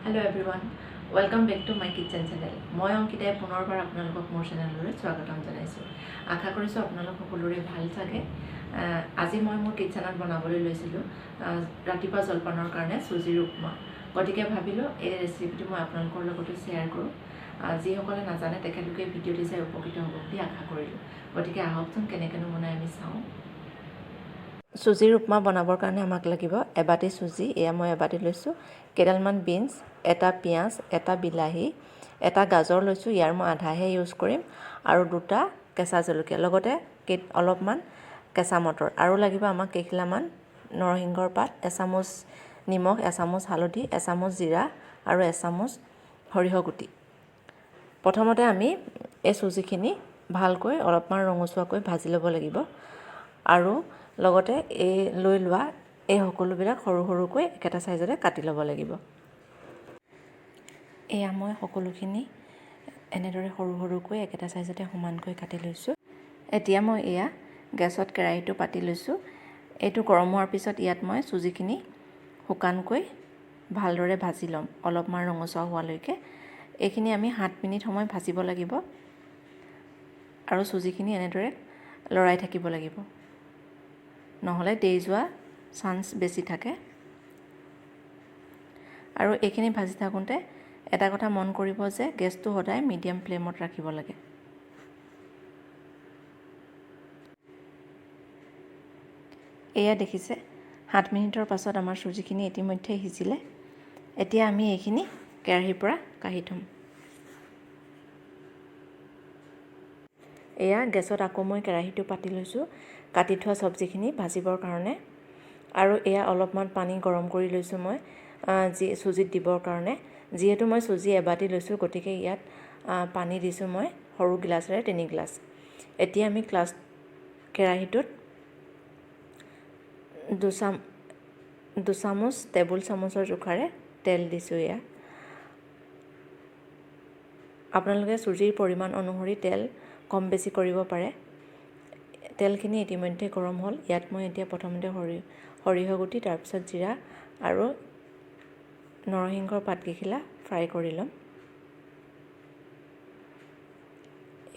Hello everyone, welcome back to my kitchen channel. মই অংকিতাই পুনৰবাৰ আপোনালোকক মোৰ চেনেললৈ স্বাগতম জনাইছোঁ। আশা কৰিছোঁ আপোনালোক সকলোৰে ভাল চাগে। আজি মই মোৰ কিটচেনত বনাবলৈ লৈছিলোঁ ৰাতিপুৱা জলপানৰ কাৰণে চুজিৰ উপমা। গতিকে ভাবিলোঁ এই ৰেচিপিটো মই আপোনালোকৰ লগতো শ্বেয়াৰ কৰোঁ। যিসকলে নাজানে তেখেতলোকে ভিডিঅ'টো চাই উপকৃত হ'ব বুলি আশা কৰিলোঁ। গতিকে আহকচোন কেনেকৈনো বনাই আমি চাওঁ। চুজিৰ উপমা বনাবৰ কাৰণে আমাক লাগিব এবাটি চুজি, এয়া মই এবাটি লৈছোঁ, কেইডালমান বিনছ, এটা পিঁয়াজ, এটা বিলাহী, এটা গাজৰ লৈছোঁ, ইয়াৰ মই আধাহে ইউজ কৰিম, আৰু দুটা কেঁচা জলকীয়া, লগতে অলপমান কেঁচা মটৰ, আৰু লাগিব আমাক কেইখিলামান নৰসিংহৰ পাত, এচামুচ নিমখ, এচামুচ হালধি, এচামুচ জিৰা আৰু এচামুচ সৰিয়হ গুটি। প্ৰথমতে আমি এই চুজিখিনি ভালকৈ অলপমান ৰঙচুৱাকৈ ভাজি ল'ব লাগিব আৰু লগতে এই লৈ লোৱা এই সকলোবিলাক সৰু সৰুকৈ একেটা চাইজতে কাটি ল'ব লাগিব। এয়া মই সকলোখিনি এনেদৰে সৰু সৰুকৈ একেটা চাইজতে সমানকৈ কাটি লৈছোঁ। এতিয়া মই এয়া গেছত কেৰাহীটো পাতি লৈছোঁ। এইটো গৰম হোৱাৰ পিছত ইয়াত মই চুজিখিনি শুকানকৈ ভালদৰে ভাজি ল'ম, অলপমান ৰঙচুৱা হোৱালৈকে। এইখিনি আমি 7 মিনিট সময় ভাজিব লাগিব আৰু চুজিখিনি এনেদৰে লৰাই থাকিব লাগিব, নহ'লে দেৰি যোৱা চান্স বেছি থাকে। আৰু এইখিনি ভাজি থাকোঁতে এটা কথা মন কৰিব যে গেছটো সদায় মিডিয়াম ফ্লেমত ৰাখিব লাগে। এয়া দেখিছে 7 মিনিটৰ পাছত আমাৰ চুজিখিনি ইতিমধ্যে সিজিলে। এতিয়া আমি এইখিনি কেৰাহীৰ পৰা কাঢ়ি থ'ম। এয়া গেছত আকৌ মই কেৰাহীটো পাতি লৈছোঁ কাটি থোৱা চব্জিখিনি ভাজিবৰ কাৰণে। আৰু এয়া অলপমান পানী গৰম কৰি লৈছোঁ মই যি চুজিত দিবৰ কাৰণে। যিহেতু মই চুজি এবাটি লৈছোঁ, গতিকে ইয়াত পানী দিছোঁ মই সৰু গিলাচেৰে 3 গিলাচ। এতিয়া আমি কেৰাহীটোত দুচামুচ টেবুল চামুচৰ জোখাৰে তেল দিছোঁ। এয়া আপোনালোকে চুজিৰ পৰিমাণ অনুসৰি তেল কম বেছি কৰিব পাৰে। তেলখিনি ইতিমধ্যে গৰম হ'ল। ইয়াত মই এতিয়া প্ৰথমতে সৰিয়হ গুটি, তাৰপিছত জিৰা আৰু নৰসিংহৰ পাতকেইখিলা ফ্ৰাই কৰি ল'ম।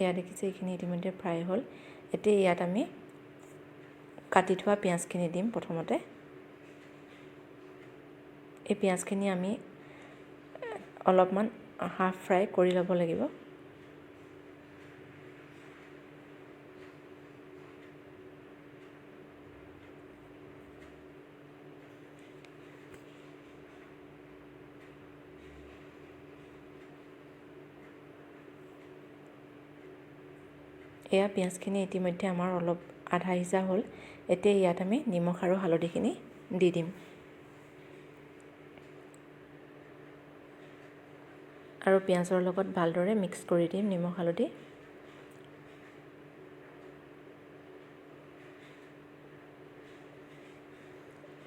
এয়া দেখিছে এইখিনি ইতিমধ্যে ফ্ৰাই হ'ল। এতিয়া ইয়াত আমি কাটি থোৱা পিঁয়াজখিনি দিম। প্ৰথমতে এই পিঁয়াজখিনি আমি অলপমান হাফ ফ্ৰাই কৰি ল'ব লাগিব। এয়া পিঁয়াজখিনি ইতিমধ্যে আমাৰ অলপ আধা সিজা হ'ল। এতিয়া ইয়াত আমি নিমখ আৰু হালধিখিনি দি দিম। আৰু পিঁয়াজৰ লগত ভালদৰে মিক্স কৰি দিম নিমখ হালধি।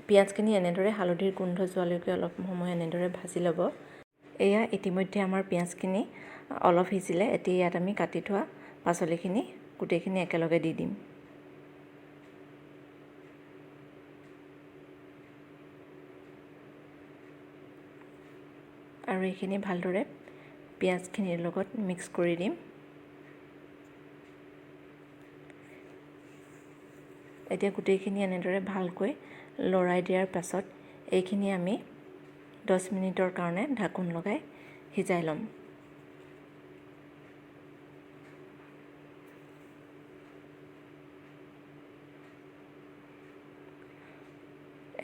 পিঁয়াজখিনি এনেদৰে হালধিৰ গোন্ধ যোৱালৈকে অলপ সময় এনেদৰে ভাজি ল'ব। এয়া ইতিমধ্যে আমাৰ পিঁয়াজখিনি অলপ সিজিলে। এতিয়া ইয়াত আমি কাটি থোৱা পাচলিখিনি গোটেইখিনি একেলগে দি দিম। আৰু এইখিনি ভালদৰে পিঁয়াজখিনিৰ লগত মিক্স কৰি দিম। এতিয়া গোটেইখিনি এনেদৰে ভালকৈ লৰাই দিয়াৰ পাছত এইখিনি আমি 10 মিনিটৰ কাৰণে ঢাকোন লগাই সিজাই ল'ম।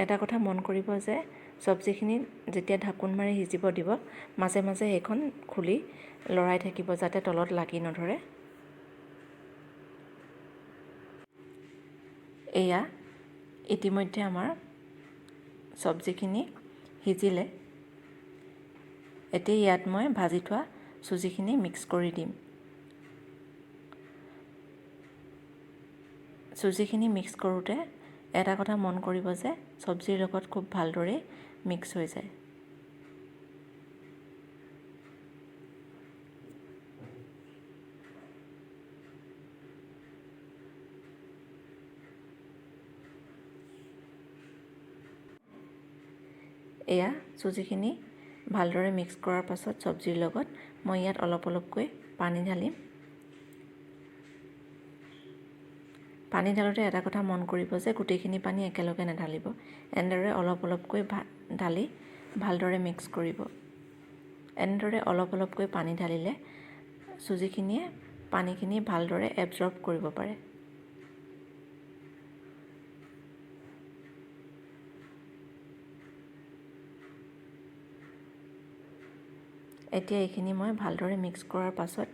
এটা কথা মন কৰিব যে চব্জিখিনি যেতিয়া ঢাকোন মাৰি সিজিব দিব, মাজে মাজে সেইখন খুলি লৰাই থাকিব যাতে তলত লাগি নধৰে। এয়া ইতিমধ্যে আমাৰ চব্জিখিনি সিজিলে। এতিয়া ইয়াত মই ভাজি থোৱা চুজিখিনি মিক্স কৰি দিম। চুজিখিনি মিক্স কৰোঁতে এটা কথা মন কৰিব যে চব্জিৰ লগত খুব ভালদৰে মিক্স হৈ যায়। এয়া চুজিখিনি ভালদৰে মিক্স কৰাৰ পাছত চব্জিৰ লগত মই ইয়াত অলপ অলপকৈ পানী ঢালিম। পানী ঢালোতে এটা কথা মন কৰিব যে গোটেইখিনি পানী একেলগে নাঢালিব। এনেদৰে অলপ অলপকৈ ঢালি ভালদৰে মিক্স কৰিব। এনেদৰে অলপ অলপকৈ পানী ঢালিলে চুজিখিনিয়ে পানীখিনি ভালদৰে এবজৰ্ব কৰিব পাৰে। এতিয়া এইখিনি মই ভালদৰে মিক্স কৰাৰ পাছত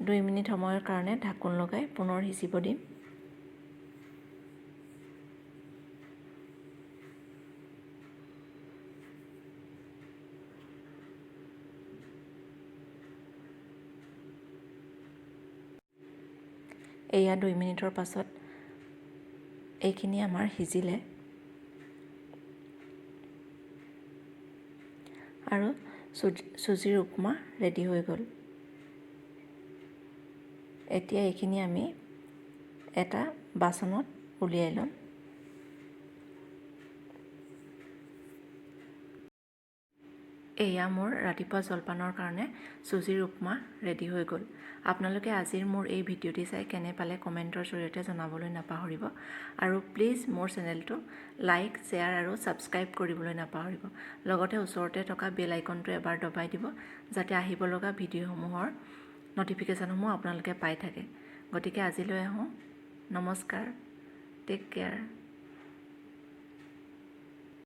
2 মিনিট সময়ৰ কাৰণে ঢাকোন লগাই পুনৰ সিজিব দিম। এয়া 2 মিনিটৰ পাছত এইখিনি আমাৰ সিজিলে আৰু চুজিৰ উপমা ৰেডি হৈ গ'ল। এতিয়া এইখিনি আমি এটা বাচনত উলিয়াই ল'ম। এয়া মোৰ ৰাতিপুৱা জলপানৰ কাৰণে চুজিৰ উপমা ৰেডি হৈ গ'ল। আপোনালোকে আজিৰ মোৰ এই ভিডিঅ'টি চাই কেনে পালে কমেণ্টৰ জৰিয়তে জনাবলৈ নাপাহৰিব আৰু প্লিজ মোৰ চেনেলটো লাইক, শ্বেয়াৰ আৰু ছাবস্ক্ৰাইব কৰিবলৈ নাপাহৰিব। লগতে ওচৰতে থকা বেল আইকনটো এবাৰ দবাই দিব, যাতে আহিব লগা ভিডিঅ'সমূহৰ ন'টিফিকেশ্যনসমূহ আপোনালোকে পাই থাকে। গতিকে আজিলৈ আহোঁ। নমস্কাৰ, টেক কেয়াৰ।